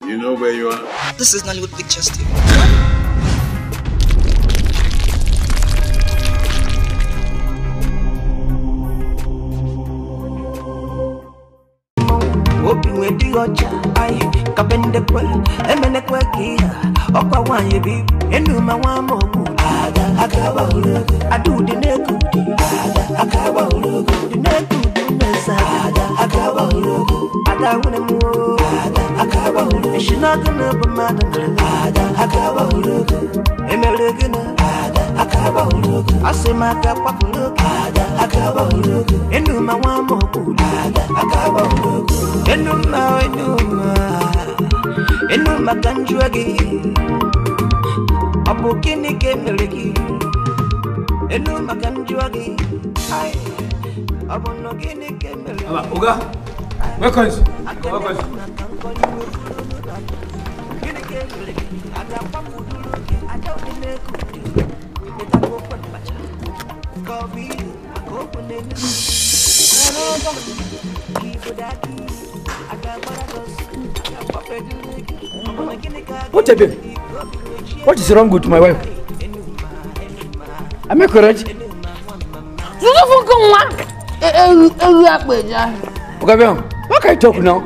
You know where you are? This is Nollywood Pictures TV. Obi we di ọcha ai kapendekwe emenekwe ki ọkwa nwanyị bi enu ma nwa m ogbu ada aka gbahuru adudi na-ekudi ada aka gbahuru dị na-ekudi mesa ada aka gbahuru ada nwere m ada aka gbahuru eshinaga na bụ mmadụ na ada aka gbahuru emere gị na ada aka gbahuru asị m aka kwapụrụ ada aka gbahuru enu ma nwa m ogbu ada aka gbahuru Enuma, enuma, enuma kanjuagi. Abukini kemeliki. Enuma kanjuagi. Ay, abunogini kemeliki. Aba, Oga, welcome. Welcome. What happened? What is wrong with my wife? Am I correct? Okay, what can I talk now?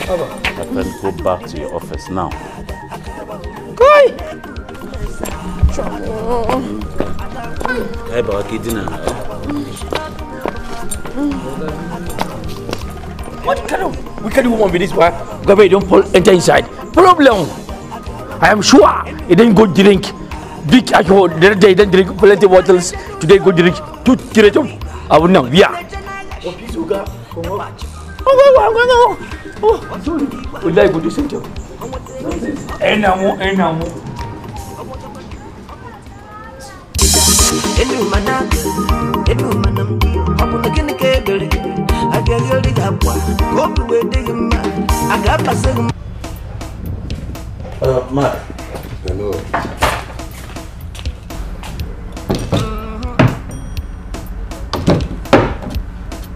My friend, go back to your office now. Go! What kind of wicked woman be this one? Gabe, don't pull, enter inside. Problem. I am sure he didn't go drink big alcohol. The other day he didn't drink plenty bottles. Today go drink 2 3 of. I will now. Yeah. Oh, sorry. We like go to center. Enamo, enamo. Mark. Hello.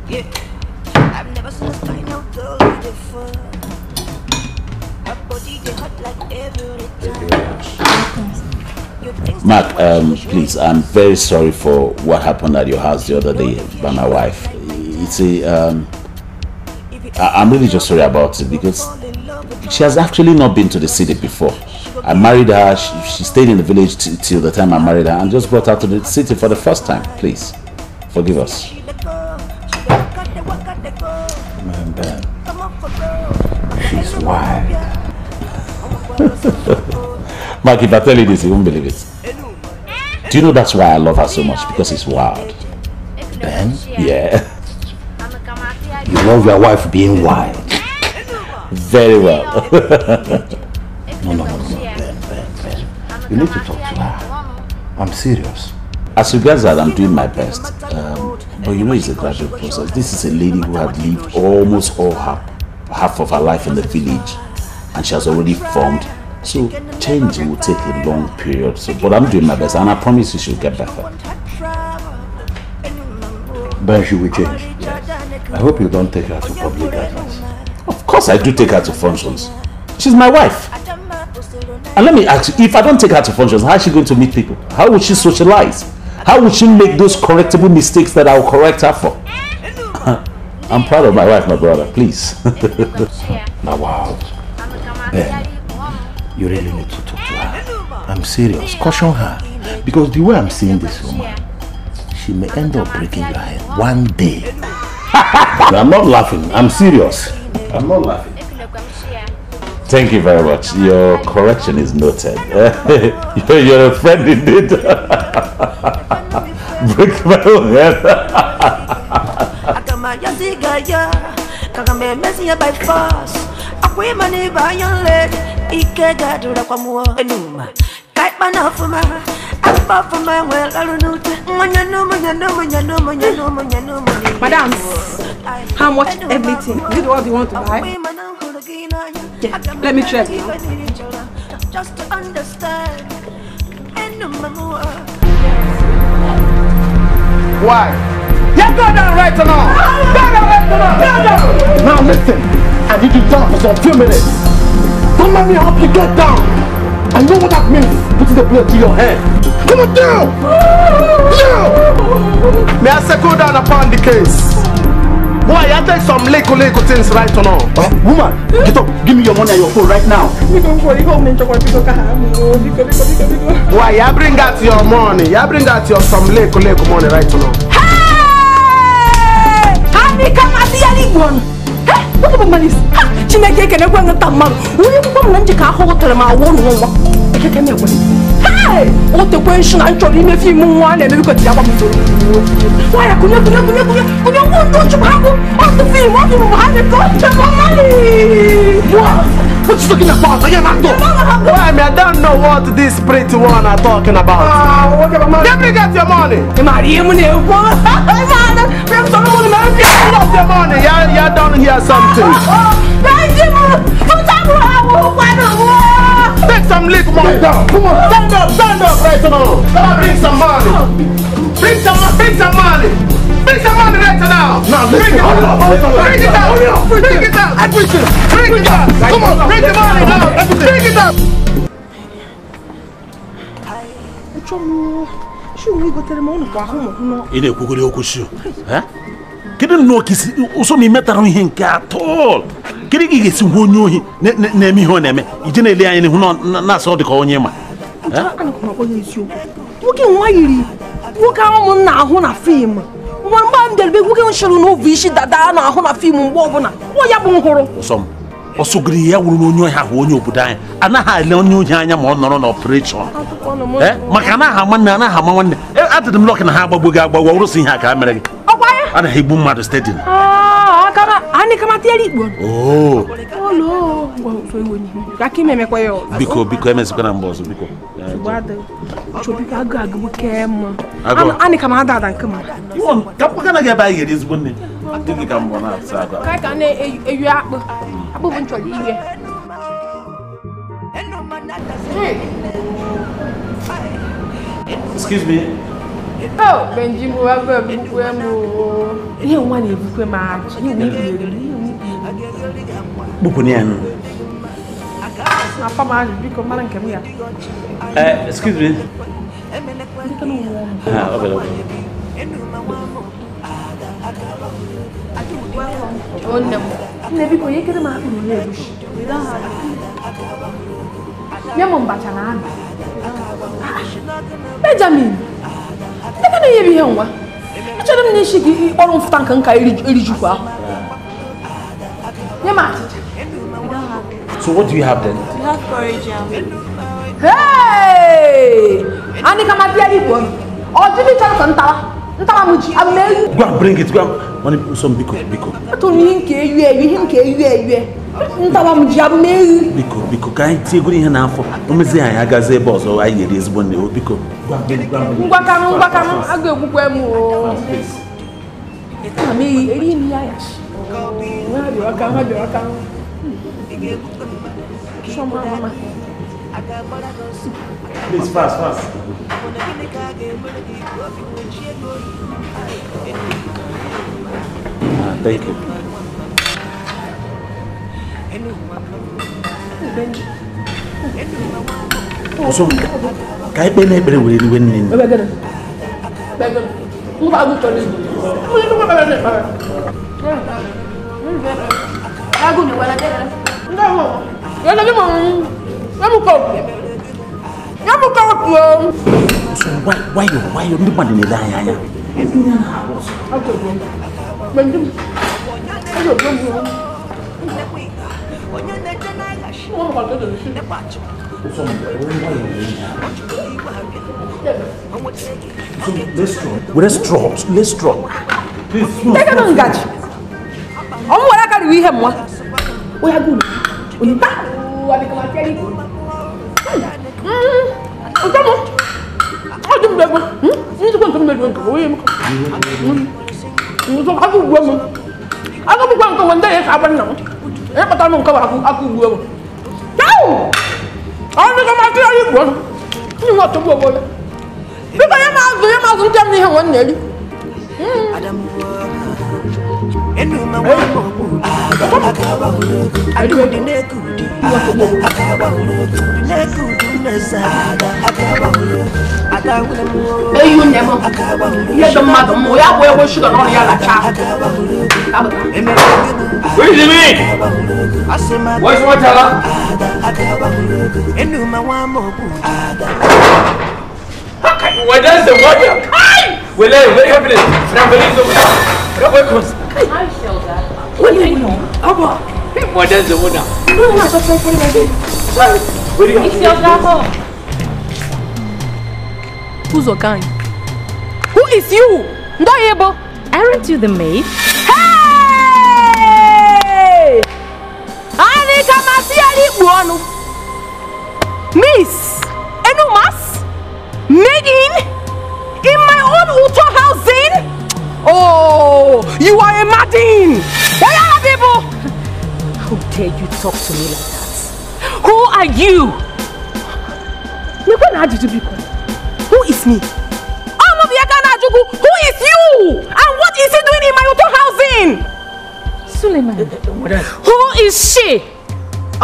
Yeah. I've never seen a final girl before. Her body they hot like every time. Mark, please, I'm very sorry for what happened at your house the other day by my wife. It's a, I'm really just sorry about it because she has actually not been to the city before. I married her, she stayed in the village till the time I married her and just brought her to the city for the first time. Please, forgive us. Man, Ben, she's wild. Mark, if I tell you this, you won't believe it. Do you know that's why I love her so much? Because it's wild. Ben? Yeah. You love your wife being wild. Very well. No, Ben. You need to talk to her. I'm serious. As regards that, I'm doing my best. But you know, it's a gradual process. This is a lady who had lived almost all her half of her life in the village, and she has already formed. So change will take a long period. So, but I'm doing my best, and I promise you she'll get better. Ben, she will change. Yes. I hope you don't take her to public gatherings. Of course I do take her to functions. She's my wife. And let me ask you, if I don't take her to functions, how is she going to meet people? How would she socialize? How would she make those correctable mistakes that I will correct her for? I'm proud of my wife, my brother, please. Now, wow. Ben, you really need to talk to her. I'm serious. Caution her. Because the way I'm seeing this woman, she may end up breaking your head one day. I'm not laughing. I'm serious. I'm not laughing. Thank you very much. Your correction is noted. You're a friend indeed. Break my own head. Madam, how much everything? Is it what you want to buy? Yeah, let me check. Just to understand. Why? You go down right now. Go down right now. Go down. Now listen. I need you down for some few minutes. Don't let me help you get down. I know what that means, putting the blade to your head. Come on down! Down! May I say go down upon the case? Boy, I take some little things right now. Woman, get up. Give me your money and your phone right now. Why, you bring out your money. You bring out your some little money right now. Hey! Hey! What about money? Chineke can go and tamam. We come and ka ho tere ma wo no wo. Ekeke me we. Hey! O te question an chori me fi mu nwa na me ko ti agba mu so. Why kunya kunya kunya kunya kunya wo do chu ha ko. O te fi mo fi mo ha ne ko te money. What? What you talking about? I am actor. Why me I don't know what this pretty one are talking about. Let me get your money. Maria mo ne ko. Get your money. You don't hear something. Take some lick money down. Come on, stand up right now. Bring some money. Bring some money. Bring some money right now. Now bring it out. Bring it out. Bring it out. Everything. Bring it out. Come on, bring the money now. Bring it out. Kedu nnọọ ka isi ụsọ na imetara ihe nke atọl kedu ka ị ga-esi hụ onye ohi na-eme ihe ọ na-eme ije na-ele anya n'ihu na-asọ dị ka onye ma nwoke nwa yiri nwoke ahụ m na-ahụ na fim nwa mgbe m bịara nwoke nshụrụ n'ovu isi dada na-ahụ na fim mgbe ọbụla ọ ya bụ nhụrụ ụsọ m ọsọgiri ya wuru na onye ohi ahụ onye obodo anyị anaghị ele onye ohi anya ma ọ nọrọ n'ọpụreshọn maka anaghị ama nne anaghị ama nwanne adịrị m lọkị na ha agbagbo gị agbagbo ọrụsị ihe a ka ha mere gị anaghị egbu mmadụ steady. Oh. Biko biko emezikwana mgbe ọzọ biko. Ka mkpaka na gị ebe anyị ga-eri ezigbo nne. Dị ka mbọ na-asa agụ. Excuse me. Oh, Benji, ihe nwa na-ebukwe m ajị. Excuse me. Benjamin. So what do you have then? We have porridge. Hey! Go and bring it. Go and some biko biko. Biko biko ka anyị tie egwu ihe n'afọ. Omezi anyị agazi ebe ọzọ anyị ga-eri ezigbo nne o biko. Ngwakanụ ngwakanụ aga egbukwe m o. Ana m eri m ya ya. Ha bịara ka. Please fast fast. Thank you. So, ka ekpe na ekpere were riwe nne nne. So why ndị mmadụ na-ele anyị anya? Let's draw. Please. Take it on, Gachi. I'm what I got. We have one. We are good. We Where is me? Where's my teller? Where does the water? We're very happy. What does the water? Who's Ogan? Who is you? Ndoyebo. Aren't you the maid? Hey! Miss Enumas? Made in my own Uto housing? Oh, you are a madin! Why are people? How dare you talk to me like that? Who are you? Who is me? Who is you? And what is he doing in my auto housing? Suleiman, who is she? I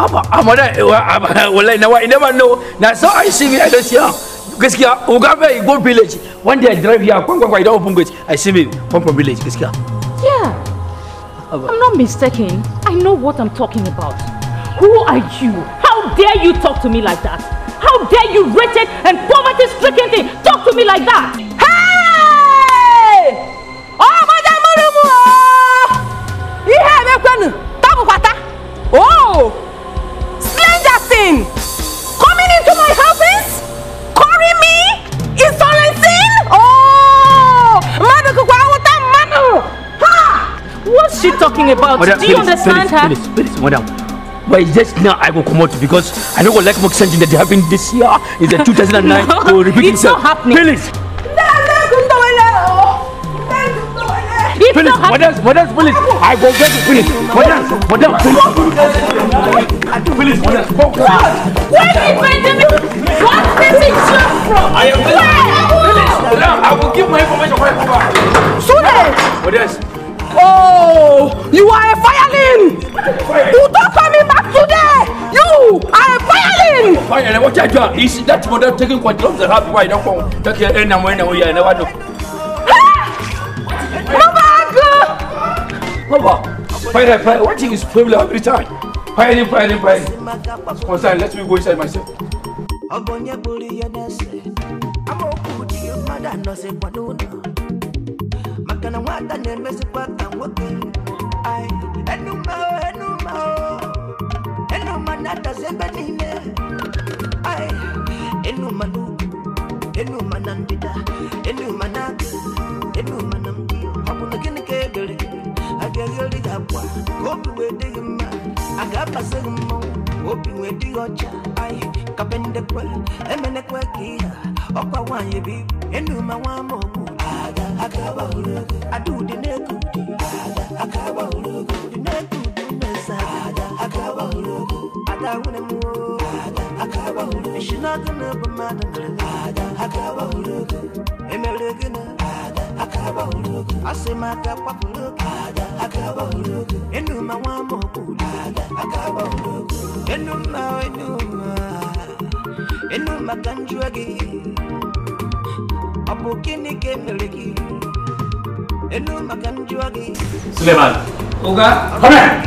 never know. Now, so I see me, I don't see her. Because go village. One day I drive here, I don't open gate. I see me come from village. Yeah. I'm not mistaken. I know what I'm talking about. Who are you? How dare you talk to me like that? How dare you, wretched and poverty-stricken thing, talk to me like that? Hey! Oh, Madam Murumu! Oh! Slender thing! Coming into my house? Calling me? Insolency? Oh! Ha! What's she talking about? Madam, do you understand her? Please, madam. But just now I will come out because I don't like more something that happened this year. It's the 2009. No, repeat it's itself. not happening. Please. It's please, not happening. Madam, please. I will get it. Please, madam, please. Please, madam. Where did Benjamin? What did he jump from? I am. Please, madam, I will give my information when I come back. Sule. Madam. Oh, you are a violin! You don't coming back today! You are a violin! Fire, what I do is that mother taking control of the house why don't come. Take your end and when I never know. Mama! Fire, what is problem every time? Fire. Concern, let me go inside myself. Suleiman. Oga. Come here.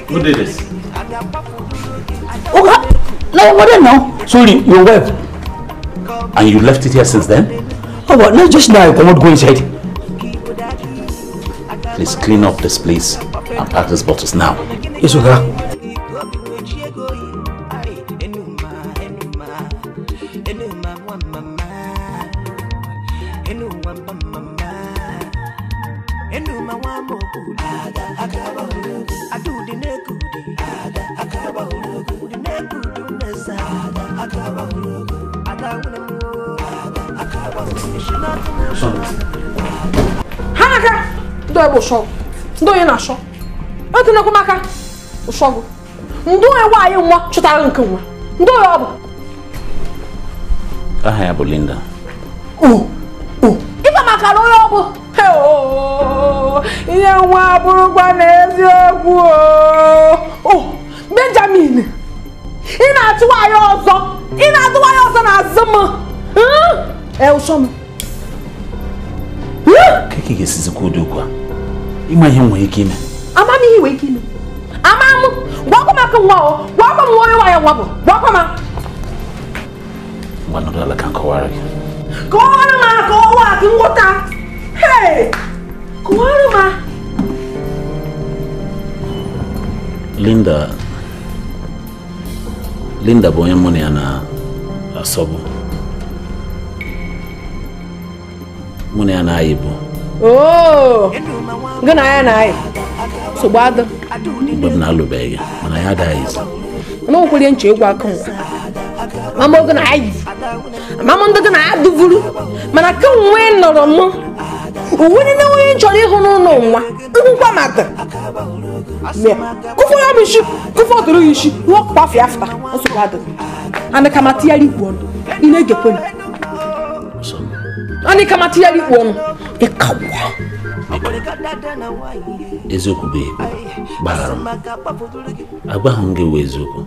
Who did this? Oga, no, what now? Sorry, your wife. And you left it here since then? Oh, but no, just now I cannot go inside. Please clean up this place and pack these bottles now. Yes, Oga. Aha ya bụ Linda. Oh, oh. Ife maka na onye ọ bụ. Ihe nwa abụrụkwa na eziokwu. Oh, Benjamin. Ị na-atụwa ya ọzọ. Ị na-atụwa ya ọzọ n'azụ m. Eh, ụsọ m. Keke ga-esizikwa ụdị okwu a. Ịma ihe m nwere ike ime. Ama m ihe nwere ike ime. Ama m. Gwakwa m aka nwa o. Gwakwa m onye nwa ya nwa bụ. Gwakwa m. Ngwa nọdụ ala ka m kọwara gị. Kọwara m aka ọwa gị nghọta. Hey! Kọwara m. Linda bụ onye mụ na ya na-asọbụ. Mụ na ya na-ayị bụ. Oh! Gị na ya na-ayị. Nsogbu adị. Mgbe m na-alụbeghị, mana ya adaghị izu. Ama nwekwara nche egwu aka nwa. Mama oge na ayị. Mama ndị gị na ya duvuru. Mana ka nwe nọrọ m. Uwe niile onye chọrọ ịhụ n'ụlọ nwa. Nhụkwa maka. Kụfọ ya bụ isi, kụfọ tụrụ ya isi, ihe ọkpụkpa afọ afta, nsogbu adị. Ana kama tiyari ikpu ọnụ. Ị na-egekwe m. Ana kama tiyari ikpu ọnụ. Ịkagwa. Eziokwu bụ ikpe. Gbaghara m. Agwaghị m gị wee eziokwu.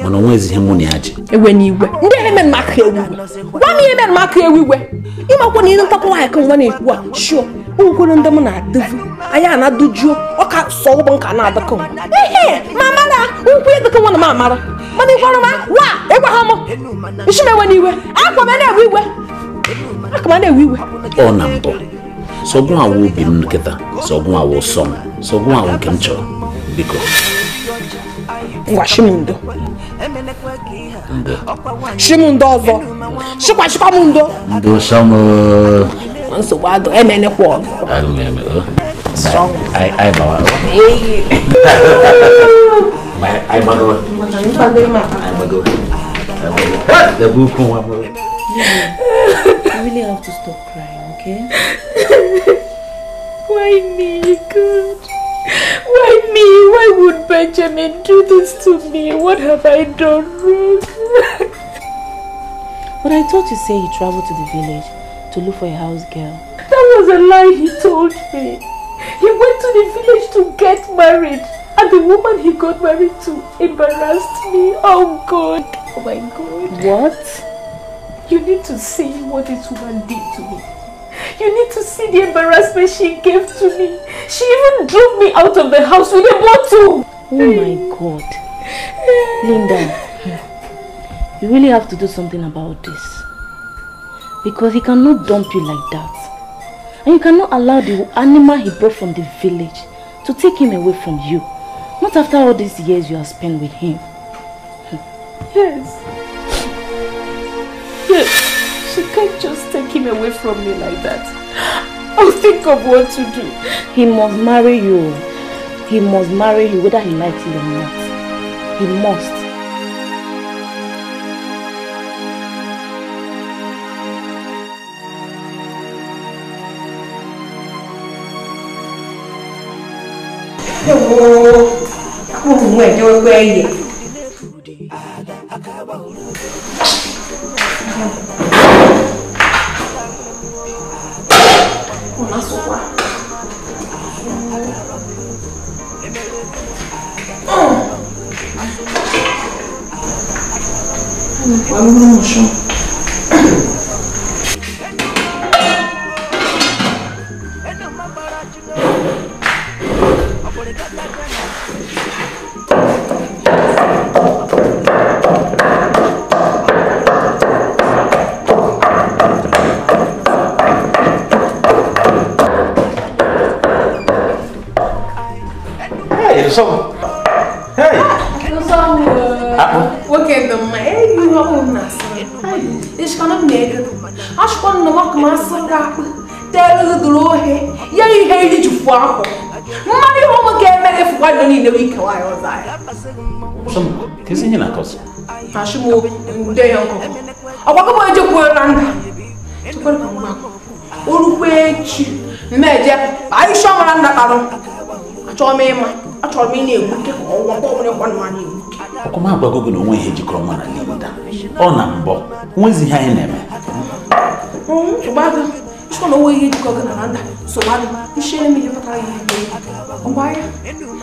Mana onwe ezi ihe mụ na ya ji. Ewe n'iwe. Ndị ihe mere m aka ewu iwe. Gwa m ihe mere m aka ewu iwe. Ịmakwa na ihe ntakwa nwaanyị ka nwa na-ekwu a. Shio. Nkwere ndị m na-adịvu. Anyị ana-adụjuo. Ọ ka sọ ụgbọ nka na-adịkọ nwa. Ehe! Ma mara! Nkwụ ịdịkọ nwa na m amara. Mana ịgwara m wa! Ịgwa ha m! Isi m ewe n'iwe. Akwa m na-ewe iwe. Akwa m na-ewe iwe. Ọ na mbụ. Sọgụ awụ obi m nkịta, sọgụ awụ sọ m, sọgụ awụ nke m chọrọ. Biko. Ngwa shi m ndo. Ndo. Shi m ndo ọzọ. Shikwa shikwa m ndo. Ndo sọ m. Nsogbu adụ emenekwa ọzọ. Adụ m eme o. Anyị gbawa. Anyị gbagowe. Anyị gbagowe. Ebe ukwu nwa m. You really have to stop crying, okay? Why me, God? Why me? Why would Benjamin do this to me? What have I done wrong? But I thought you say he traveled to the village to look for a house girl. That was a lie he told me. He went to the village to get married. And the woman he got married to embarrassed me. Oh God. Oh my God. What? You need to see what this woman did to me. You need to see the embarrassment she gave to me. She even drove me out of the house with a bottle. Oh my God. Linda, you really have to do something about this. Because he cannot dump you like that. And you cannot allow the animal he brought from the village to take him away from you. Not after all these years you have spent with him. Yes. Yes. She can't just take him away from me like that. I'll think of what to do. He must marry you. He must marry you whether he likes it or not. He must. Ọkụma agwago gị na onwe ihe jikọrọ mụ na Linda. Ọ na mbọ nwezi ihe anyị na-eme. Nsogbu ịchọ na onwe ihe jikọ gị na nda nsogbu ishere m ihe kpatara ihe ngwa ya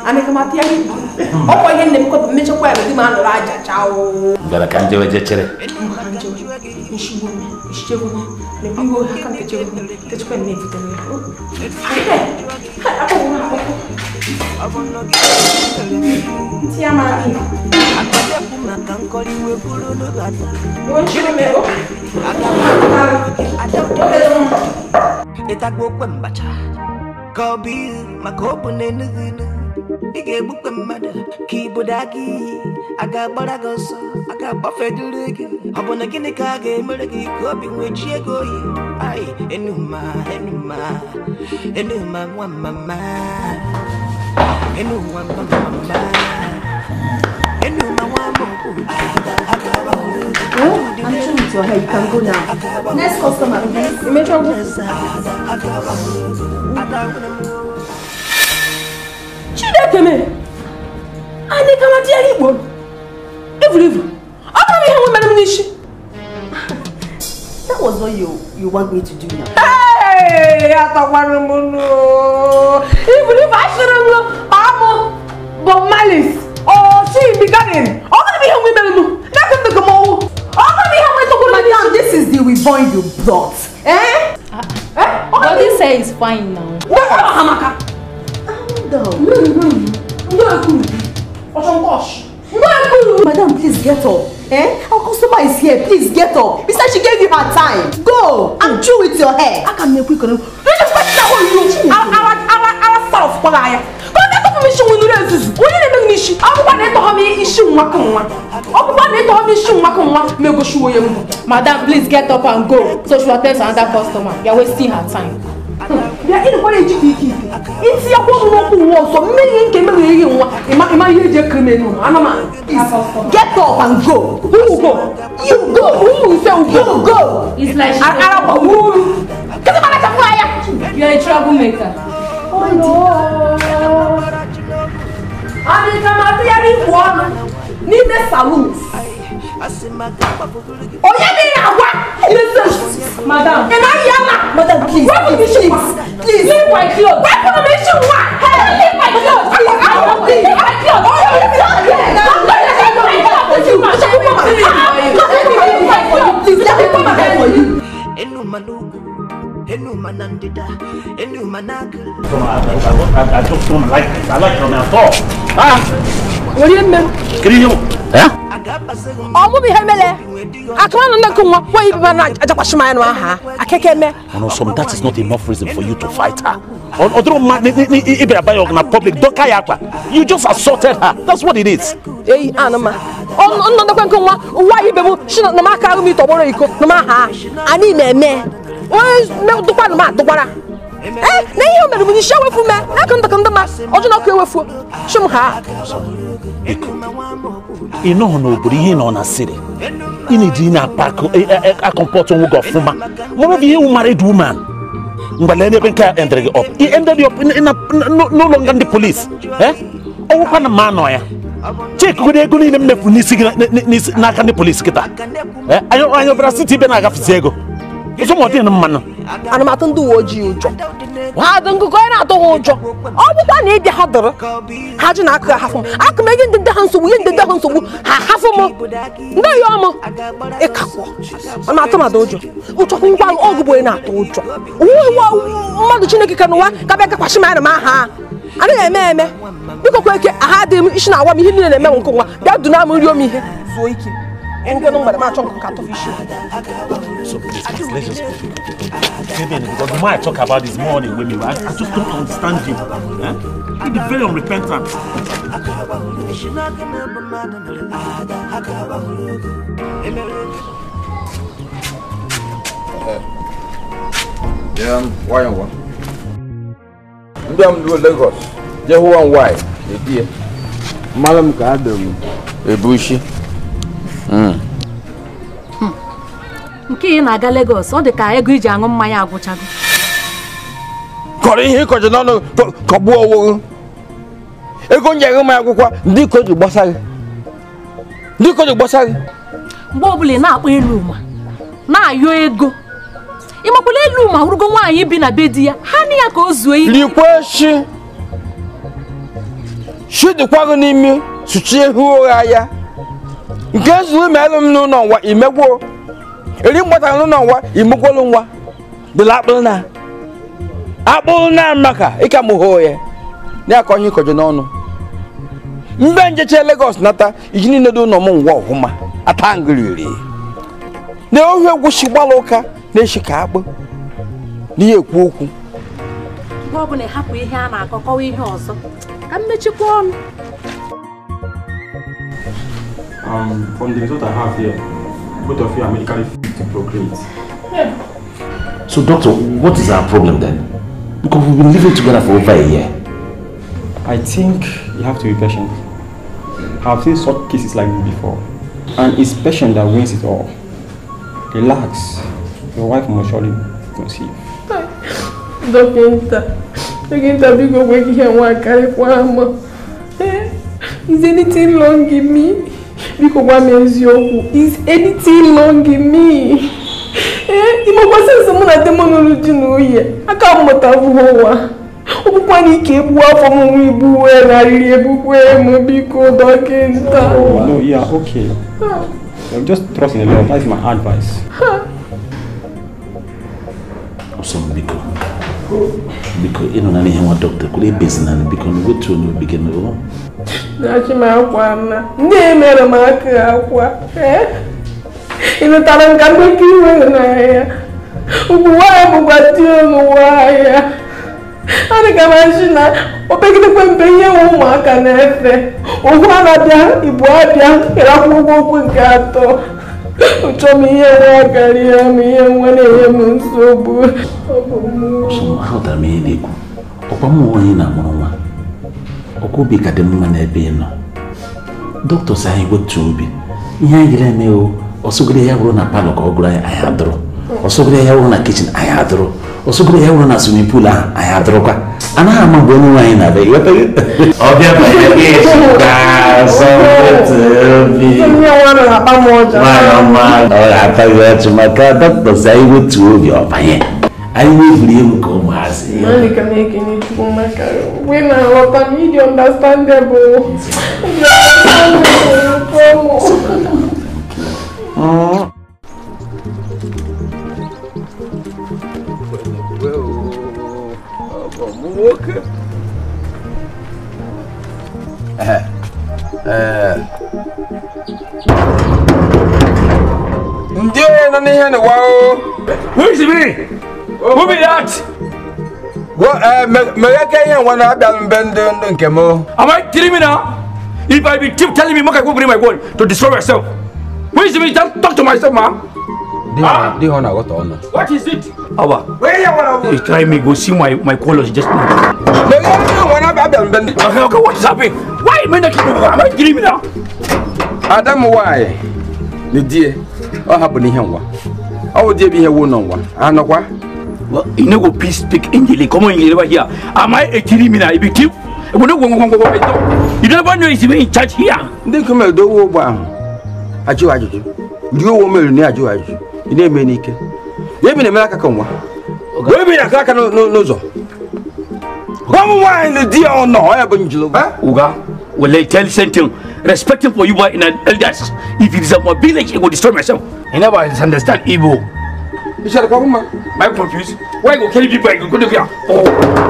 anịkamata ya ọkwa ihe nne m kọpụ mmechakwa ya di m anọrọ aja chawo gara ka njewe je chere Ịtagbu mbacha ka ọ bụ maka ọ bụ na-enugunu ị ga-egbukwe mmadụ ka ibodo aka iyi a ga-agbara gị ọsọ a ga-agbafeduru gị ọ bụ na gịnị ka a ga-emere gị ka obi nwee chi ego oyi ai enuma enuma enuma nwa mama enuma nwa mama enuma nwa mama. Oh, I'm sure with your hair, you can go now. Next customer, you may trouble. Chineke me! Ani kama tiari igbo. Evil evil. Ọ ihe nwe mere m n'isi. That was what you want me to do now. Hey, atakwara m nụ. Evil evil asịrị m amụ bụ malice. Oh, she beginning. Ọ bụrụ ihe nwe mere m. Madam, this is the weave you brought. Eh? But this hair is fine now. What? Calm down. Madam, please get up. Eh? Our customer is here. Please get up. Besides, she gave you her time. Go. I'm through with your hair. I can make quick. Madam, please get up and go. So she will attend to another customer. You are wasting her time. Get up and go. Who go? You go. Who say you go? It's like you are a troublemaker. Oh no. Madam, madam, please, please, please, leave my clothes. Leave my clothes. Leave my clothes. Please, let me come back for you. I just don't like it. I like it at all. Ah! What do you mean? Can you? Eh? No, some that is not enough reason for you to fight her. You just assaulted her. That's what it is. Hey, Anama. You know, no, but you know, na city. You need to park a comport on Gofuma. One of you married woman. But let me up. He ended up in a no longer the police. Eh? Oh, what kind of man are you? Check who they go in the police. Eh? I don't city ben agafisego. So what in man? And I'm do ụjọ. Ha dị ngụgọ ị na-atụ ha ụjọ. Ọ bụkwa na ịbịa ha dọrọ. Ha ji na akụ ahafụ m. Akụ m enye ndede ha nsogbu, nye ndede ha nsogbu. Ha hafụ m. Ndị ya ọmụ. Ịkakwọ. Ọ na-atụ m ada ụjọ. Ụjọ ngwa ọgụ bụ onye na-atụ ụjọ. Mmadụ Chineke ka n'ụwa ka bịa gakwasị m anya m aha. Anaghị eme eme. Biko kwa eke aha adịghị m isi na-awa m ihe niile na-eme m nke nwa. Bịa duna m rio m ihe. Zuo ike. So please, please, let's just because the more I talk about this morning with me, I just don't understand you. Eh? You'd be very unrepentant. Yeah, why and what? I'm doing Lagos. Jehu and why? The dear Malam Kadam, a bushy. Nke ị na-aga Lagos, ọ dị ka ego iji aṅụ mmanya agwụchago. Kọrọ ihe ịkọjọ n'ọnụ kọgbuo onwe gị. Ego nje aṅụ mmanya akwụkwọ ndị ka o ji gbasa gị. Ndị ka o ji gbasa gị. Mgbe ọbụla ị na-akpọ elu ụwa, na-ayọ ego. Ịmakwala elu ma hụrụgo nwaanyị bi na be di ya. Ha na ya ka o zuo ike. Likwe shi. Shi dịkwa gị n'imi sụchie ihu ụgha ya. Nke zuru melụ m n'ụlọ nwa imegwo. Eri mgbata n'ụlọ nwa imegwolu nwa. Dịla akpụrụ na. Akpụrụ na maka ịka m hoo ya. Na-akọ ihe ịkọjọ n'ọnụ. Mgbe njeche Lagos nata iji niile dị ụlọ m ngwa ọhụma ata ngiriri. Na ohu egwusi gbala ụka na-eshi ka akpụ n'ihe ekwu okwu. Mgbe ọ bụla ịhapụ ihe a na-akọ kọwa ihe ọzọ ka m mechikwa ọnụ. From the result I have here, both of you are medically fit to procreate. Yeah. So doctor, what is our problem then? Because we've been living together for over a year. I think you have to be patient. I've seen such cases like this before. And it's patience that wins it all. Relax. Your wife must surely conceive. Doctor, is anything wrong in me? Is anything wrong in me? Oh, no, yeah, okay. Just trust in the Lord. That's my advice. Awesome, Biko. Biko, you know, I doctor. Could you business? Biko, go to no begin. Obi ka dị mma n'ebe ị nọ. Dọkịta sị anyị wetuo obi. Ihe anyị gere eme o, ọsọgoro ya bụrụ na palọ ka ọ gụrụ anyị, anyị adụrụ. Ọsọgoro ya bụrụ na kichin, anyị adụrụ. Ọsọgoro ya bụrụ na swimming pool ahụ, anyị adụrụkwa. Anaghị ama mgbe onye nwe anyị na-abịa, ịghọtaghị? Ọ bịa banye gị ga-asọ wetuo obi. Nwanyị ọma, ọ ga-ata gị ọchị maka dọkịta sị anyị wetuo obi ọ banye. Anyị na-egwuri egwu ka ụmụazị. When I need you understandable. Who is me? Who be that? Am I kidding me now? If I be keep telling me, I go bring my gold to destroy myself. Who is me? Talk to myself, man. What is it? Awa. You try me go see my colors just now. Okay, what is happening? Why am I kidding me now? Adam, why? The dear, what happened here? I would be here one on one. I know what. Well, you know, go please speak English. Come on, English over here. Am I a criminal? If you keep, you never know it's even in charge here. They come and do one. I do. You woman, you do. You name me. You mean America come one? Maybe I can't no so. Come on, the dear or no, I have been Uga, well, they tell something. Respecting for you by in an elders. If it is my village, it will destroy myself. I never understand evil. You shall come, man. I'm confused. Why go kill people? Go to here. Oh,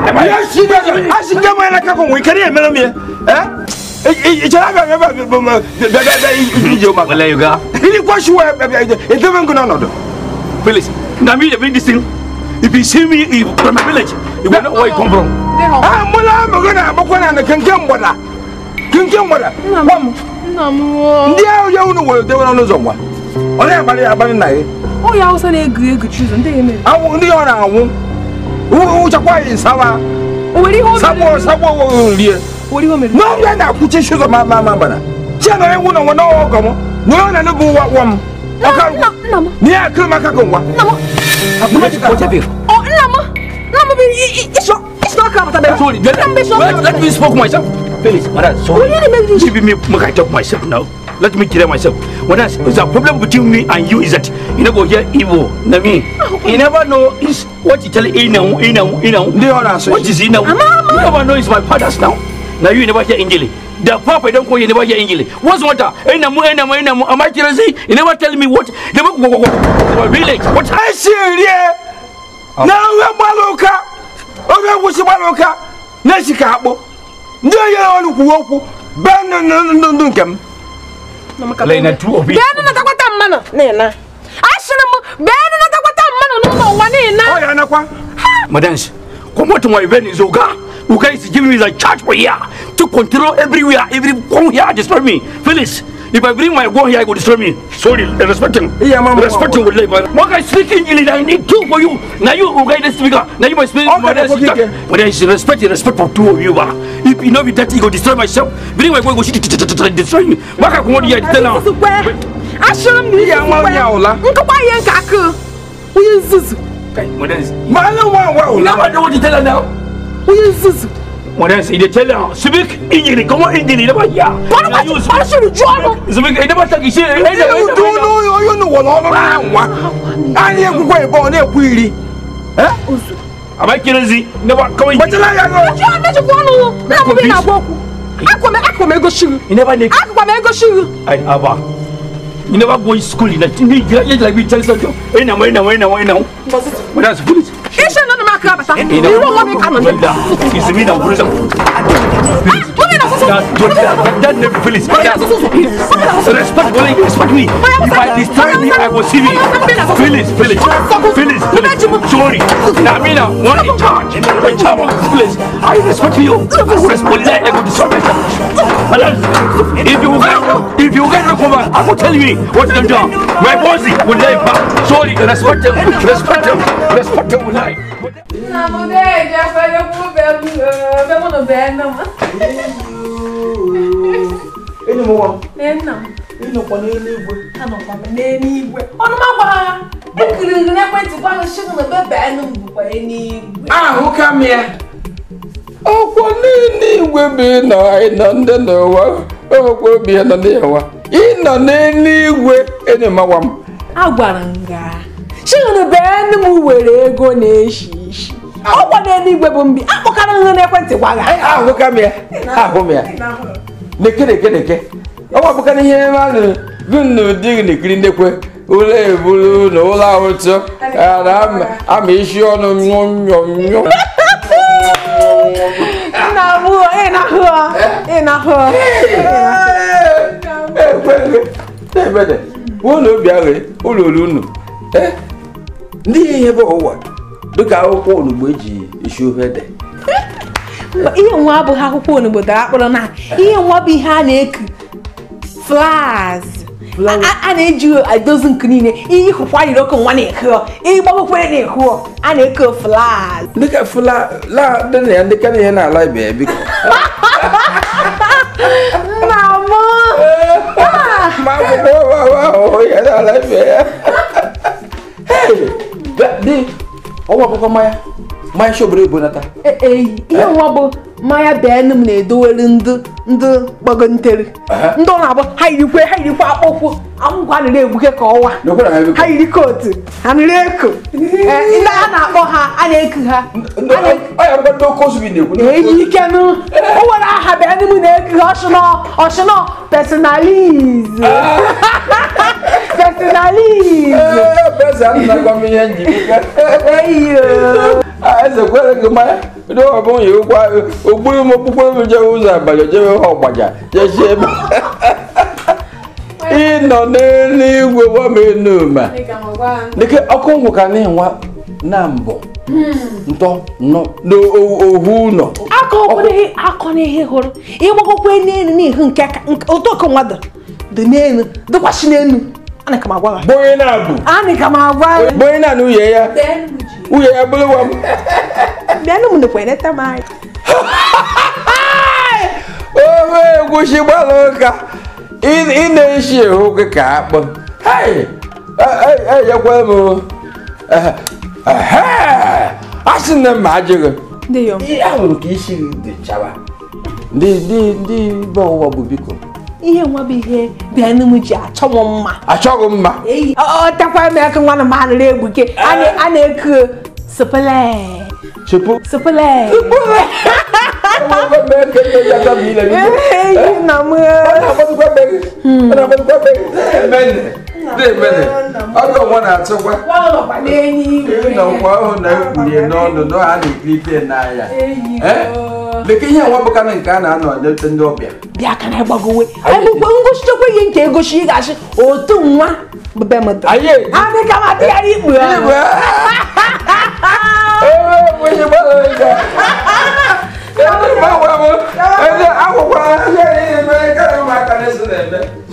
am I? I see that. I see that. I come. We carry a melon here. Eh? It's a Please, now me bring this thing. If you see me from my village, you will know where you come from. I'm gonna Oh, yeah, I was an egg choose and they I won't be on our own. Who Sawa? What do you mean? No, you're not putting sugar, my mamma. General, no, no, no, no, no, no, no, no, yeah, come no, oh, no, sorry, let me spoke myself. Please, madam, sorry. Give me, I talk myself now. Let me clear myself. What is the problem between me and you is that you never hear evil. Nami, you never know is what you tell Ina. What is Ina? You never know is my father's now. Now you never hear English. The papa don't call you never hear English. What's what? Ina, am I crazy? You never tell me what. My village. What I see here. Now we baluka. Oge wusi baluka. Neshika akpo. Ndi ya olu kwu okwu. Ben ndu nkem. Lena two of it. Ben na takwata mmano. Nena. Ashiri m ben na takwata mmano n'ụlọ ụwa nina. Oh ya nakwa. Madams, come to my event is Oga. Oga is giving me the charge for here to control everywhere, every corner here, destroy me. Phyllis, if I bring my gun here, I will destroy me. Sorry, respect him. Yeah, mama. Respect him with labor. What I speak English, I need two for you. Now you Oga the speaker. Now you must speak. But I respect, respect for two of you. If you know me that, you go destroy myself. Bring my gun, go destroy me. What I come on here, tell now. I show him. Yeah, mama. Nkwa ye nkaku. Uye nzuzu. Madams, Now I don't want to tell her now. Madam, they tell her, speak English, come on English, never hear. Speak, never talk. You don't know, you know what I am. Eh? Am I crazy? Never come in. But You never make. I You never go to school. You like me tell something. Now. But that's foolish. It's me now, that never Phyllis. Respect, respect me. If I destroy me, I will see me. Phyllis. Sorry. Now, me now, one in charge. In charge, please. I respect you. Respect I will destroy myself. If you get recover, I will tell you what to do. My boss will lie back. Sorry, respect him. Respect him. Respect him will lie. Ahụ ka m ya. Ọkwọ n'eluigwe bụ ịnọ ịnọ ndị n'ụwa okwu obi ya nọ n'ụwa ịnọ n'eluigwe enyi mawa m. Agwara m ga shigunu be m were ego na-eshi ishi. Ọkwọ n'eluigwe bụ mbi akpọkara nha n'ekwentị gwa ga. Ahụ ka m ya. Ahụ m ya. Neke neke. Ọwa bụkana ihe mmadụ gụnụ di gị na-ekiri ndekwe ụlọ ebulu na ụlọ ahụtụ ama isi ọnụ nyụ nyụ nyụ. Ebede, ụlọ obi aghị ụlọ olu unu. Ndị ihe bụ ụwa dịka akwụkwọ onugbu eji esi ofe ede. Ihe nwa abụghị akwụkwọ onugbu dara akpụrụ na ihe nwa bụ ihe a na-eku flowers. A na-eji edozi nke niile ihe ịhụkwa yiri oke nwa na-eku ịgbagokwe na-eku a na-eku flowers. Dịka fla la dị na ya ndị ka ihe na-ala ibe ya biko. Nna m. Ma akwụkwọ ya na-ala ibe ya. Di ọwa akwụkwọ mmanya mmanya si obodo ebonata. Ee, ihe nwa bụ mmanya bee m na-edowere ndị gbagontere ndị ọ na-abụ ha yirikwe akpụkwụ ngwa nụrụ egbuke ka ọwa ha yiri kootu ha nụrụ eko ndị a na-akpọ ha a na-eku ha eyi ikenụ o nwere aha bee m na-eku ha ọchịnọ personalize eze kwere gị mmanya ndị ọbụ ya ogburu m okpukpere m jewe ụzọ abalị jewe ha ọgbaja jezie ebe ịnọ n'eluigwe gwa m enuma dịka ọkụ nkwụ ka na-enwa na mbụ ntọ nọ n'ohu ụlọ akọ n'ihe hụrụ ịgbagokwe n'elu n'ihu nke ụtọ ọkụ mmadụ dị n'elu dịkwasị n'elu Bonye na abu. Ani kama agwa. Bonye na nu ye ya. Uye ya bulu wa. Bịa nu mu kwere ta mai. Owe egusi gbara ụka. Ị na-esi ehu ka akpụ. Hey! Hey, ya kwere m. Asị na m ajụghị. Ndị yom. Ihe ahụrụ ka isi dị chawa. Ndị ndị be ụwa bụ biko. Ihe nwa bụ ihe bịa m ji achọ m mma. Achọghị mma. Ọ takwa m aka nwa na m anụrụ egbuke. A na-eku sopele. Sopo. Sopele. Bịa ka na gbagowe ngosichekwa ihe nke egosi ị ga-asị otu nwa be m adị ka ma dịghara ikpu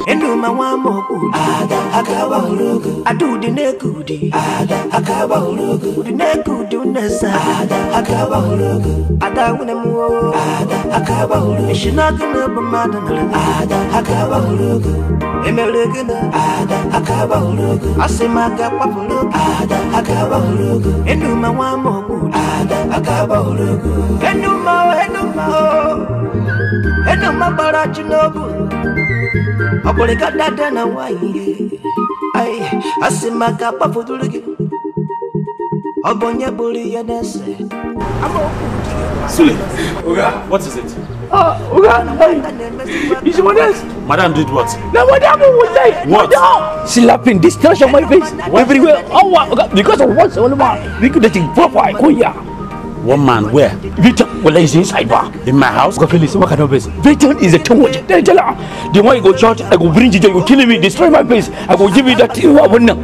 Enuma nwa mokpu ada akaba urugu adudi nekudi ada akaba urugu udi nekudi unesa ada akaba urugu ada wune mu ada akaba urugu ishinaga na bamada na ada akaba urugu emelege na ada akaba urugu asimaga papulu ada akaba urugu enuma nwa mokpu ada akaba urugu enuma enuma enuma barachinobu Oboleka dada na waye ai asimaka pafudulugi obonye buri ya nese. Sule, Oga, what is it? Oga, it's what? Madam did what? No, madam was like what? Slapping discharge on my face everywhere. Oh, Oga, because of what? We could think proper. One man, where? Victor, well, he's inside bar. In my house? Go Felix, what kind of place? Victor is a too. The one you go church, I go bring you, you go kill me, destroy my place. I go give you that. I won't know.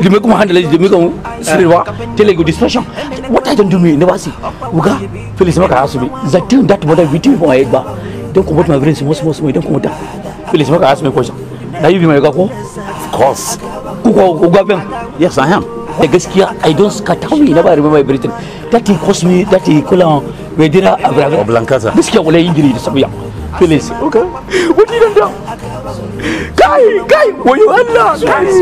They make him handle it, they make him silver, tell you go destruction. What I don't do me, never see. Uga, Felix, what ask me? That thing that mother with you for my head bar. Don't come out my brain, small, small, small, don't come out. Felix, what ask me question? Now you be my go? Of course. Uga, yes, I am. I don't scatter me, never remember everything. That he cost me, that he call on Medina Abraham. Blancasa. This guy will injury somewhere. Please. Okay. What did you do? Guy, guy, will you Allah?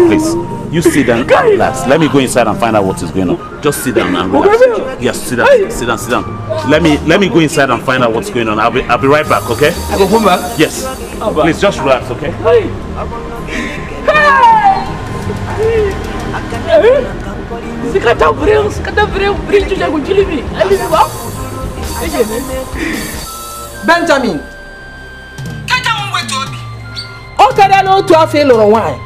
Please, you sit down and relax. Let me go inside and find out what is going on. Just sit down and relax. Yes, sit down, sit down, sit down. Let me go inside and find out what's going on. I'll be right back, okay? I go come back? Yes. Please just relax, okay? Hey. Hey. Benjamin, ọ karịala otu afọ ị lụrụ nwaanyị.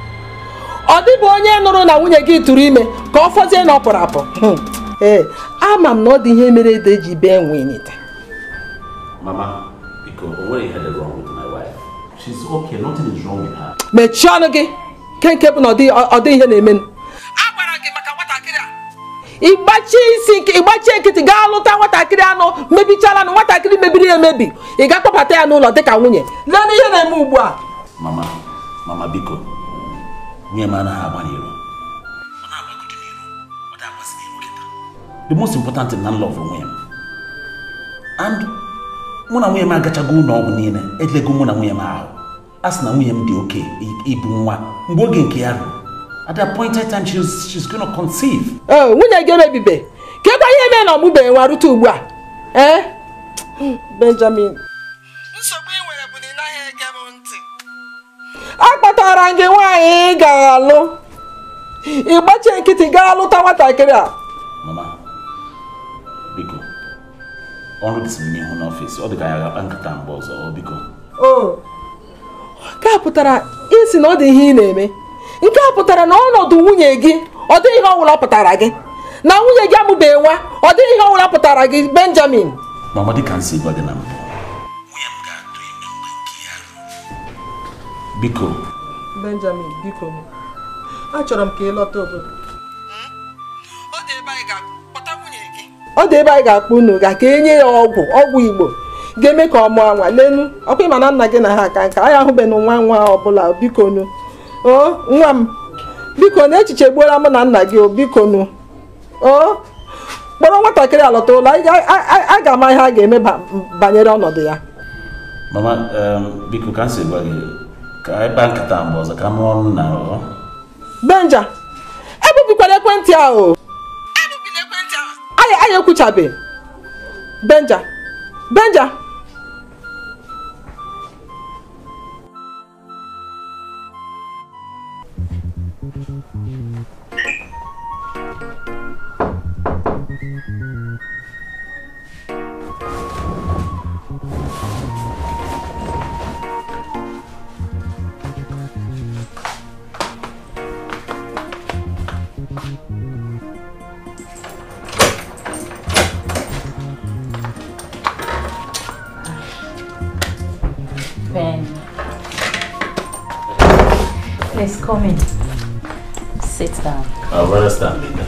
Ọ dịbụ onye nụrụ na nwunye gị tụrụ ime ka ọ fọzie na ọ pụrụ apụ. Ee, ama m na ọ dị ihe mere ede ji bee nwee n'ite. Mama, biko, o nwere ihe dị wrong with my wife. She's okay, nothing is wrong with her. Mechie ọnụ gị, nke bụ na ọ dị ihe na-eme. Ịgbachie nkịtị gaa lụta nwatakịrị anụ mebichara na nwatakịrị mebiri emebi ị ga-akpọbata ya n'ụlọ dịka nwunye. Lee ihe na-eme ugbu a. Mama, mama biko, nwunye m anaghị agba n'iro. Ọ na-agbagodi n'iro, ọ na-agbazi n'iro kịta. The most important thing na love nwunye m. And mụ na nwunye m agachago ụlọ ọgwụ niile, elego mụ na nwunye m ahụ. A sị na nwunye m dị oke ibu nwa mgbe oge nke ya ruru. At the appointed time, she's going to conceive. Oh, nwunye gị emebibe. Kekwa ihe mere na ọmụbeghị nwa rute ugbu a? Eh? Benjamin. Nsogbu ị nwere bụ na ị naghị ege m ntị. A kpatara gị nwaanyị ị ga-alụ. Ị gbachie nkịtị gaa lụta nwatakịrị a. Mama, biko. Ọrụ dị m n'ihu n'ọfịs. Ọ dị ka ya ga-akpa nkata mgbe ọzọ, biko. Oh. Nke a pụtara isi na ọ dị ihe ị na-eme. Nke a pụtara na ọnọdụ nwunye gị ọ dịghị ihe ọbụla pụtara gị na nwunye gị amụbeghị nwa ọ dịghị ihe ọbụla pụtara gị Benjamin. Mama, dịka nsi gwa gị na mbụ, nwunye m ga-atụ ime mgbe nke ya ruru. Biko. Benjamin, biko achọrọ m ka ị lọta obodo. Ọ dị ebe anyị ga-akpọ unu ga ka enye ya ọgwụ Igbo ga-eme ka ọ mụọ nwa. Lenu ọkwa ịma na nna gị na ha aka nka anyị ahụbeghị nwa nwa ọbụla. Biko nu. O nwa m, biko na echiche gbuola mụ na nna gị o, biko nu. O kpọrọ nwatakịrị alọta ụlọ, a ga-ama ihe a ga-eme banyere ọnọdụ ya. Mama, biko ka m si gwa gị ka anyị kpaa nkata mgbe ọzọ ka m rụọ ọrụ na ọ. Benja, ebubikwala ekwentị ahụ. Anyị ekwuchabe. Benja, Benja. Ben, please come in. Sit down. I'd rather stand, Linda.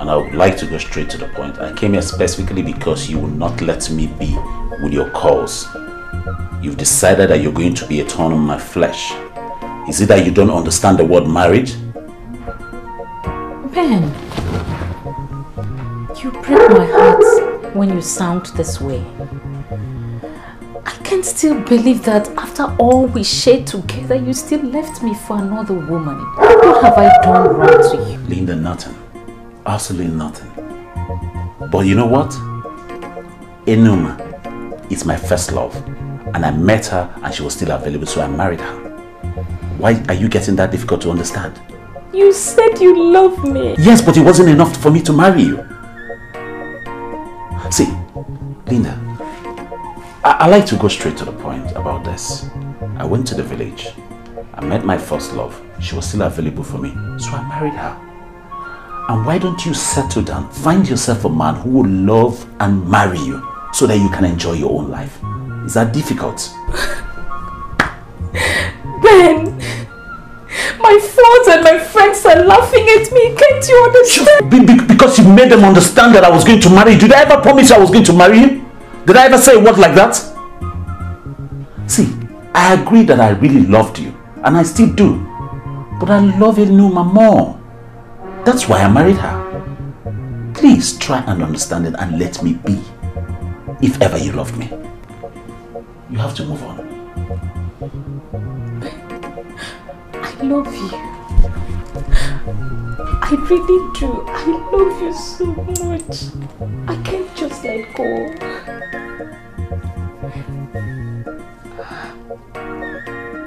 And I would like to go straight to the point. I came here specifically because you will not let me be with your calls. You've decided that you're going to be a thorn on my flesh. Is it that you don't understand the word marriage? Ben, you break my heart when you sound this way. I can still believe that after all we shared together, you still left me for another woman. What have I done wrong to you? Linda, nothing. Absolutely nothing. But you know what? Enuma is my first love. And I met her and she was still available, so I married her. Why are you getting that difficult to understand? You said you love me. Yes, but it wasn't enough for me to marry you. See, Linda, I like to go straight to the point about this. I went to the village. I met my first love. She was still available for me, so I married her. And why don't you settle down, find yourself a man who will love and marry you so that you can enjoy your own life? Is that difficult? Ben, my friends and my friends are laughing at me. Can't you understand? Because you made them understand that I was going to marry you. Did I ever promise I was going to marry you? Did I ever say a word like that? See, I agree that I really loved you, and I still do. But I love Enuma more. That's why I married her. Please try and understand it and let me be. If ever you loved me. You have to move on. I love you. I really do. I love you so much. I can't just let go.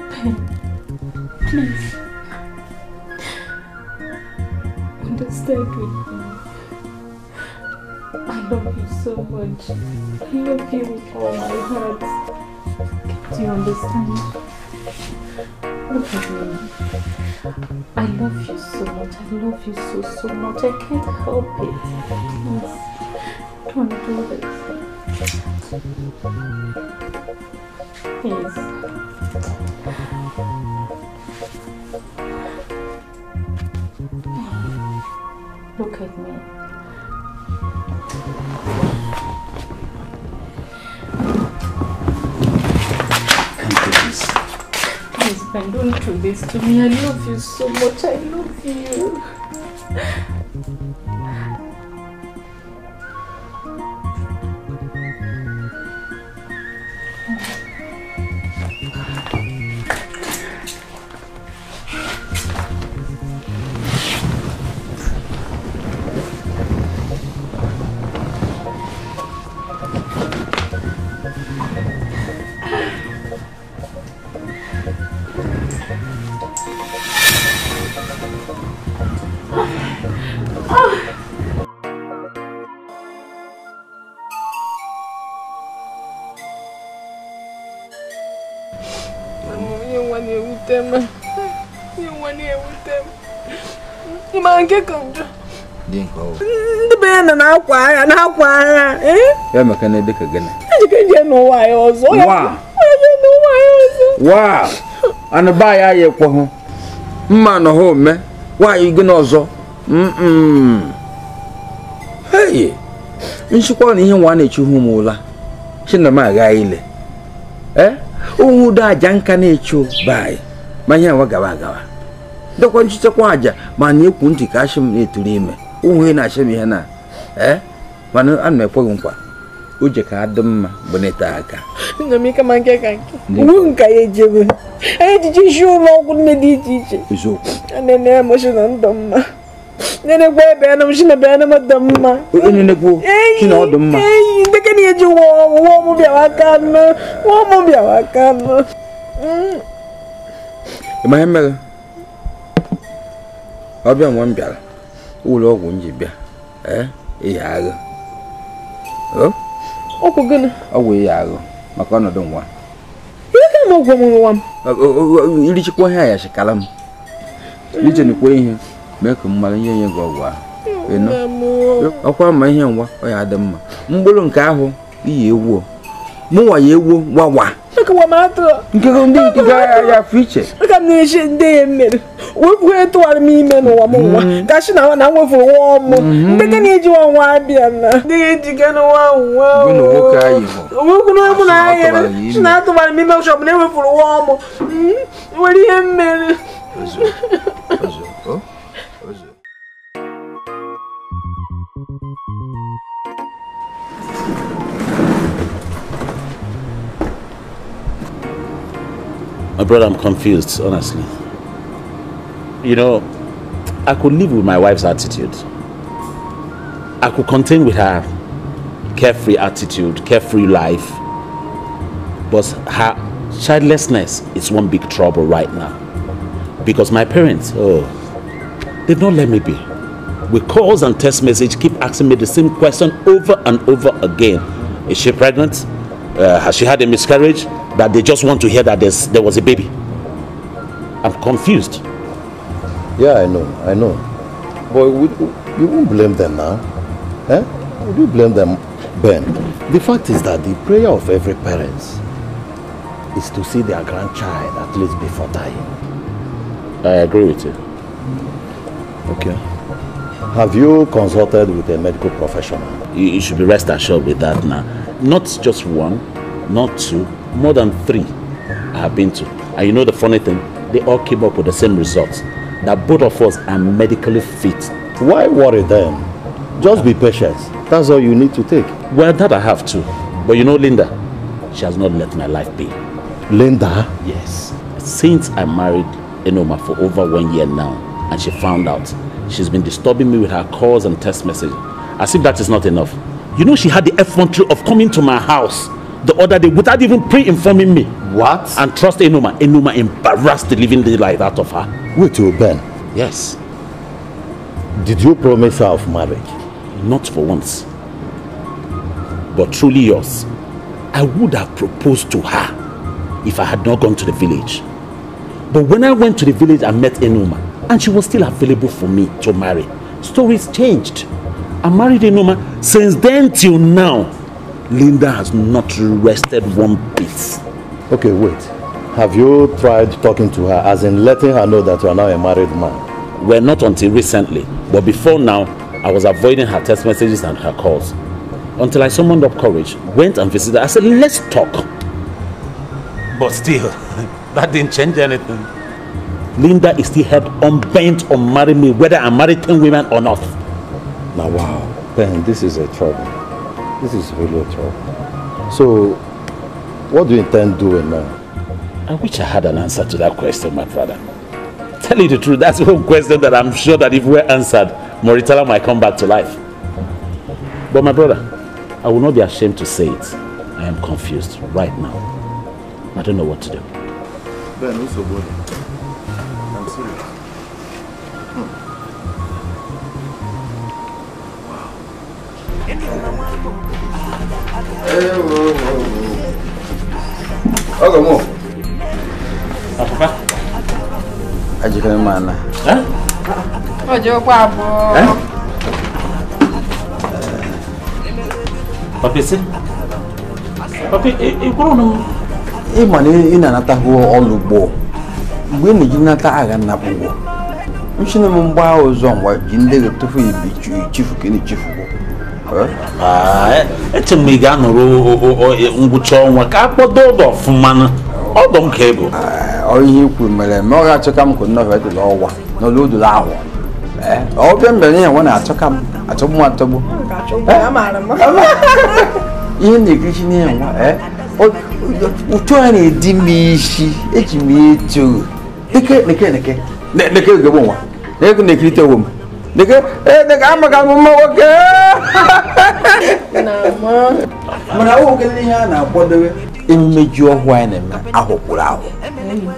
Ben, please. Understand with me. I love you so much. I love you with all my heart. Do you understand? Look at me. I love you so much. I love you so, so much. I can't help it. Please, don't do this. Please. Look at me. Please, Ben, don't do this to me. I love you so much. I love you. Ya maka na dịka gịnị? Wa! Anụ ba ya ya ekwe hụ. Mma nọ ha ome. Nwaanyị gị n'ọzọ. Hey! Nchịkwa na ihe nwa na-echu hụ m ụla. Chi na m agha ile. Ohun ụdọ aja nka na-echu baị. Ma ihe nwa gawa agawa. Dọkwa nchichakwa aja ma na-ekwu ntị ka ashị m na-eturu ime. Ohun ihe na-achị m ihe na. Mana ana m ekweghị nkwa. Uje ka adị mma bụ neta aka. Nka ya ejebe. Anyị ejije isi ụlọ ọgwụ nne dị iche iche. Eziokwu. Nene m shi na ndụ mma. Nenekwa ebe ya na m shi na be na m dị mma. Nenekwa shi na ọ dị mma. Eyi, ndị ka na-eji wụọ mụ bịawa aka nụ. Wụọ mụ bịawa aka nụ. Ị ma ihe mere? Ọbịa nwa m bịara. Ụlọ ọgwụ m ji bịa. Ihe agha. Ọgwụ gịnị? Ọgwụ ya ahụ maka ọnọdụ nwa. Ihe ka m ọgwụ m nwa m? Irichikwa ihe ya shikala m. Ije n'ikwe ihe mee ka m mara ihe nye gị ọgwụ ahụ. Ịnụ? Ọkwa ma ihe nwa ọ ya adị mma. Mgbụrụ nke ahụ iyi ewu. Mụnwa ya ewu wawa. Nke ndị nke ya fiche. Aka m na-eche ndị ya mere. Wepụ tụwara m ime n'ụwa m nwa. Ka shi na na nwefuru nwa ọmụ. Ndị ka na-eji nwa nwa abịa na. Ndị ya ejike n'ụwa nwa. Gị na nwoke anyị hụ. Nwoke na mụ na ya. Shi na atụwara m ime ọchọ bụ na ewefuru nwa ọmụ. Nwere ihe mere. My brother, I'm confused, honestly. You know, I could live with my wife's attitude. I could contend with her carefree attitude, carefree life. But her childlessness is one big trouble right now. Because my parents, oh, they've not let me be. With calls and text message, keep asking me the same question over and over again. Is she pregnant? Has she had a miscarriage? That they just want to hear that there was a baby. I'm confused. Yeah, I know. But you won't blame them now. Eh? Would you blame them, Ben? The fact is that the prayer of every parent is to see their grandchild at least before dying. I agree with you. Okay. Have you consulted with a medical professional? You should be rest assured with that now. Not just one, not two, more than three I have been to. And you know the funny thing? They all came up with the same results. That both of us are medically fit. Why worry then? Just be patient. That's all you need to take. Well, that I have to. But you know Linda, she has not let my life be. Linda? Yes. Since I married Enoma for over 1 year now, and she found out, she's been disturbing me with her calls and text messages. As if that is not enough. You know she had the effrontery of coming to my house the other day without even pre-informing me. What? And trust Enoma. Enoma embarrassed the living daylight out of her. Wait till Ben. Yes. Did you promise her of marriage? Not for once. But truly yours. I would have proposed to her if I had not gone to the village. But when I went to the village, I met Enoma, and she was still available for me to marry. Stories changed. I married Enoma. Since then till now, Linda has not rested one bit. Okay, wait. Have you tried talking to her, as in letting her know that you are now a married man? Well, not until recently. But before now, I was avoiding her text messages and her calls. Until I summoned up courage, went and visited her. I said, let's talk. But still, that didn't change anything. Linda is still head on bent on marrying me, whether I marry 10 women or not. Now, wow, Ben, this is a trouble. This is really a trouble. So, what do you intend doing now? I wish I had an answer to that question, my brother. Tell you the truth, that's one question that I'm sure that if we're answered, Moritala might come back to life. But my brother, I will not be ashamed to say it. I am confused right now. I don't know what to do. Ben, who's so good? I'm serious. Wow. Okay, move. Papa? Ajikere mana. Eh? Ojo kwa bo. Eh? Papi si? Papi, ikwuru no. E ma na ị na-anata hụ ọlụgbo. Mgbe ị na-eji nata agha na ụgwọ. Nchine m mgba ụzọ ngwa ji ndị gị tufu ibi chifu ka ị na-echifu. Ah, eche m ị ga-anọrọ ngwụcha ọnwa ka akpọdo ọdọ ọfụma. Ọdọ m ka ego. Ọ ihe ikwu mere ma ọ ga-achọ ka m kụ nnọọ dịla ọwa n'ụlọ ụdụla ahụ. Ọ bịa mbere ihe nwa na-achọ ka m achọgbu m achọgbu. Ihe na-ekirichi n'ihe nwa ụtụ a na-edi m isi eji m eto neke neke neke neke ogegbe nwa neke na-ekirite onwe m neke neke amaga m mma nwoke mana nwoke ihe a na-akwadobe emume ji ọhụụ anyị na-eme ahụ kwụrụ ahụ.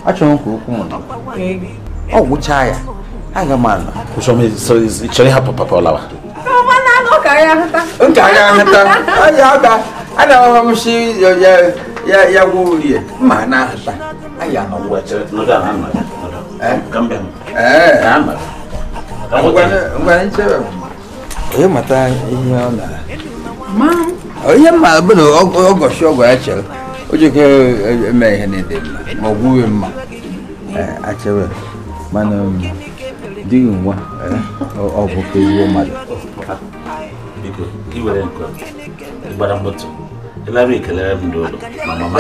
Achọrọ m ka okwu m nọ ọ gwụchaa ya aga m anọ. Chọrọ ịhapụ papa ọlawa? Nke agha ahụta. Ana m si ya gwurie mma na ahụta aya na onye mata ihe ọ na onye mma bụ na ọgọchi ọgọ ya chere o jike eme ihe na-ede mma ma ọ gwuwe mma achere mana dịghị nwa ọ bụ ka ezigbo mmadụ. Biko, i were nke ịgbara moto ịlara ekelere m ndị ụlọ ma mama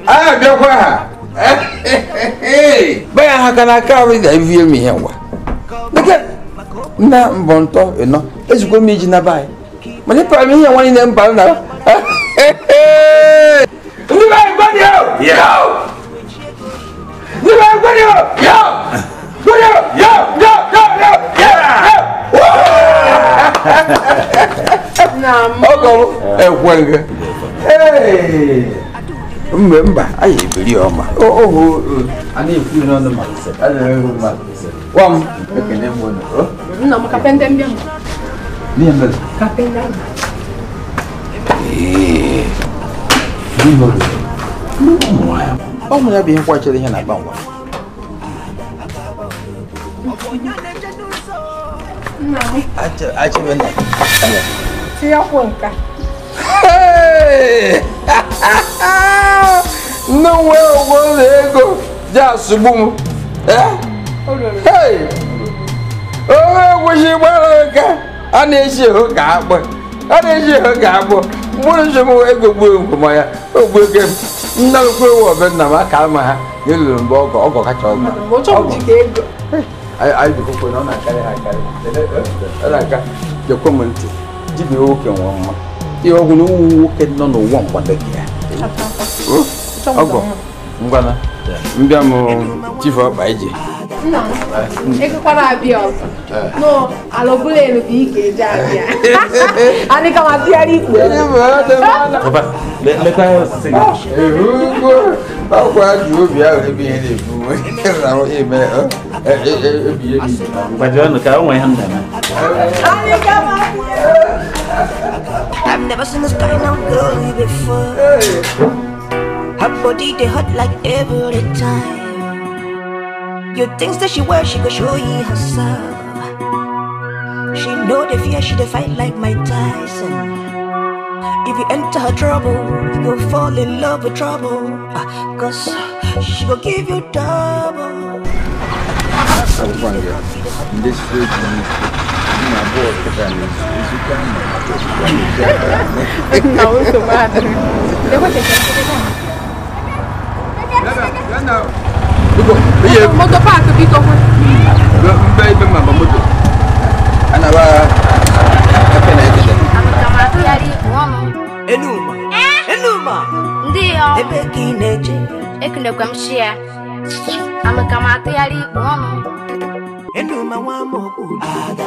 a bịakwa ha baya ha ka na aka ahụ ga-evie m ihe ngwa nna mbọ ntọ ịnọ ezigbo m iji na be anyị mana ịpara m ihe nwa niile mba na ndị be anyị gbanye ndị be anyị gbanye yo gbanye yo yo yo yo yo ọgọ ekweghị mgbe mba anyị ebiri ọma ohu a na-ekwu n'ọnụ ma a na-ekwu mmadụ gwa m ekene m ụnụ nna m kapende mbịa m n'ihe mere kapende ọ mụ ya bụ ihe nkwachere ihe na-agba ngwa nne nwe ụgwọ ụlọ ego ji asụgbu m ohe egwusi gbara ụka a na-esi ehu ka akpụ a na-esi ehu ka akpụ mkpụrụ nsogbu ego gbuo ngwu ma ya ogbu ego m nnalụkwu ewu ọbẹ nna m aka ma ha na-eluru mgbe ọgọ ọgọ kacha ọgọ anyị bikokwe na ọ na-akarị ha akarị ọ na-aka jekwe m ntị dibịa nwoke nwụrụ mma ihe ọgwụ na ụmụ nwoke nọ n'ụwa mgbadeke ya ọgọ ngwana mbịa m chifu ọkpa ije egokwara abịa ọzọ no ala ọbụla elu bụ ike eji abịa anyị ka ma tụgharị ikpe ọkwa ji obi ahụ ebe ihe na-ebu eme ebi ebi I've never seen this kind of girl before. Her body they hot like every time. You things that she wear, she go show you herself. She know the fear, she dey fight like Mike Tyson. If you enter her trouble, you go fall in love with trouble. Cause she go give you double. Moto park biko mbe mama moto ana ba kapena ekele Enuma Enuma ndio ebe kineje ekunekwa mshia amakamata yari bono Enuma wa moku ada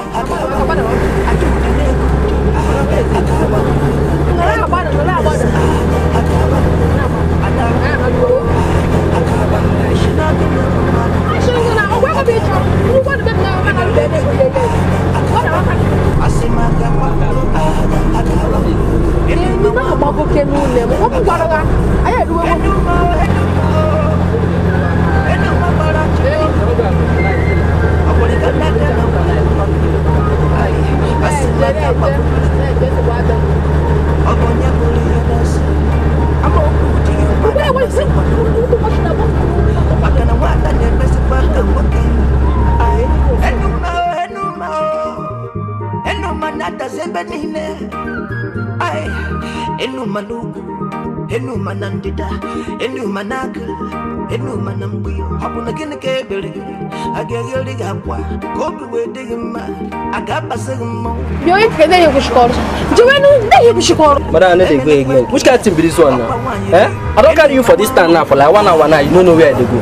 Madam, I know they go again. Which kind of thing be this one now? Eh? I don't carry you for this time now for like 1 hour now. You don't know where they go.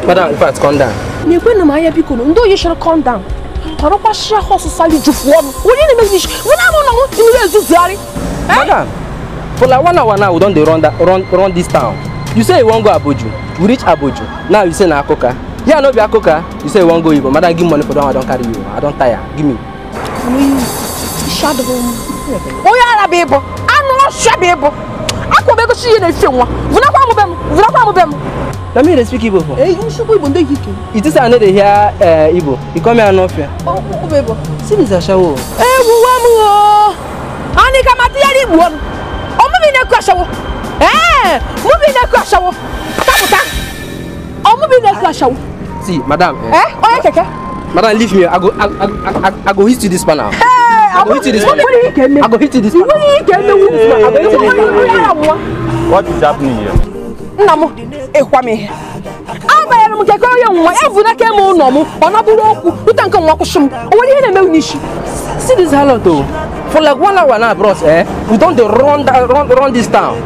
Madam, in fact, calm down. You should calm down. Madam, for like 1 hour now, we don't run this town. You say you won't go Aboju. We reach Aboju. Now you say na Akoka. Yeah, no be Akoka. You say you won't go Igbo. Madam, give money for that one. I don't carry you. I don't tire. Give me. Shadow. Onye ara bụ ịbụ. Anụ ọsha bụ ịbụ. Akwụbego chi ihe na-efe nwa. Vunakwa amụ be m. Vunakwa amụ be m. Na me dey speak Igbo for. Eh, nsukwu Igbo ndị ike. It is I no dey hear Igbo. You come here no fear. Ọ bụ ịbụ. See this ashawo. Ewuwe m o. Ani ka matiyari Igbo ọnụ. Ọmụbi na-ekwu ashawo. Ee, mụbi na-ekwu ashawo. Tapụta. Ọmụbi na-ekwu ashawo. See, madam. Eh, onye keke. Madam, leave me. I go hit you this panel. Hey, I go hit you this panel. I go hit you this panel. What is happening here? Nna m ịkwa m ihe. Abanyere m keke onye nwa ya vunake m ụlọ m ọ nabụrụ okwu rute nke nwa kwụsị m. O nwere ihe na-eme n'isi. See this harlot o. For like 1 hour now, bros, eh? We don dey run this town.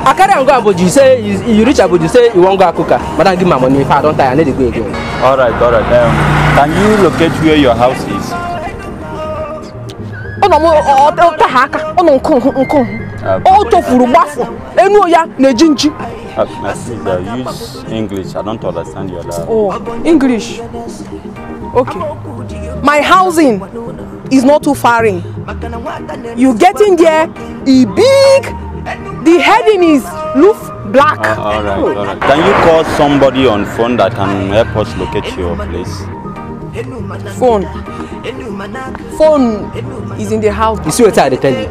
I carry am go Abuja, say you reach Abuja, say you wan go Akuka. Madam, give my money. If I don tire, I no dey go again. All right, all right. Can you locate where your house is? Ụlọ m ọ taha aka, ụlọ nkụ. O tofuru gbafụ, enu ya na-eji nji. Please, use English. I don't understand your language. Oh, English. Okay. My housing is not too far in. You get in there, e big. The heading is Loof Black. All right, all right. Can you call somebody on phone that can help us locate your place? Phone. Phone is in the house. You see what I tell you?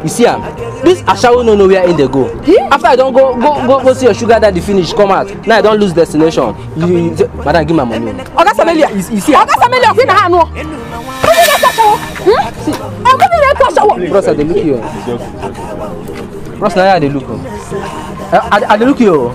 You see am? This ashawo no know where in dey go. After I don go see your sugar daddy finish come out. Now I don lose destination. You madam, give my money. Oga Samelia. You see am? Oga Samelia, we na ha no. See. Bros, I dey look you. Bros, na here I dey look. I dey look you.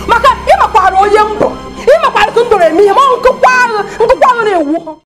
Maka ịmakwara onye mbọ ịmakwara ka ndọrọ eme ihe ma nkụkwa ahụ na-ewu.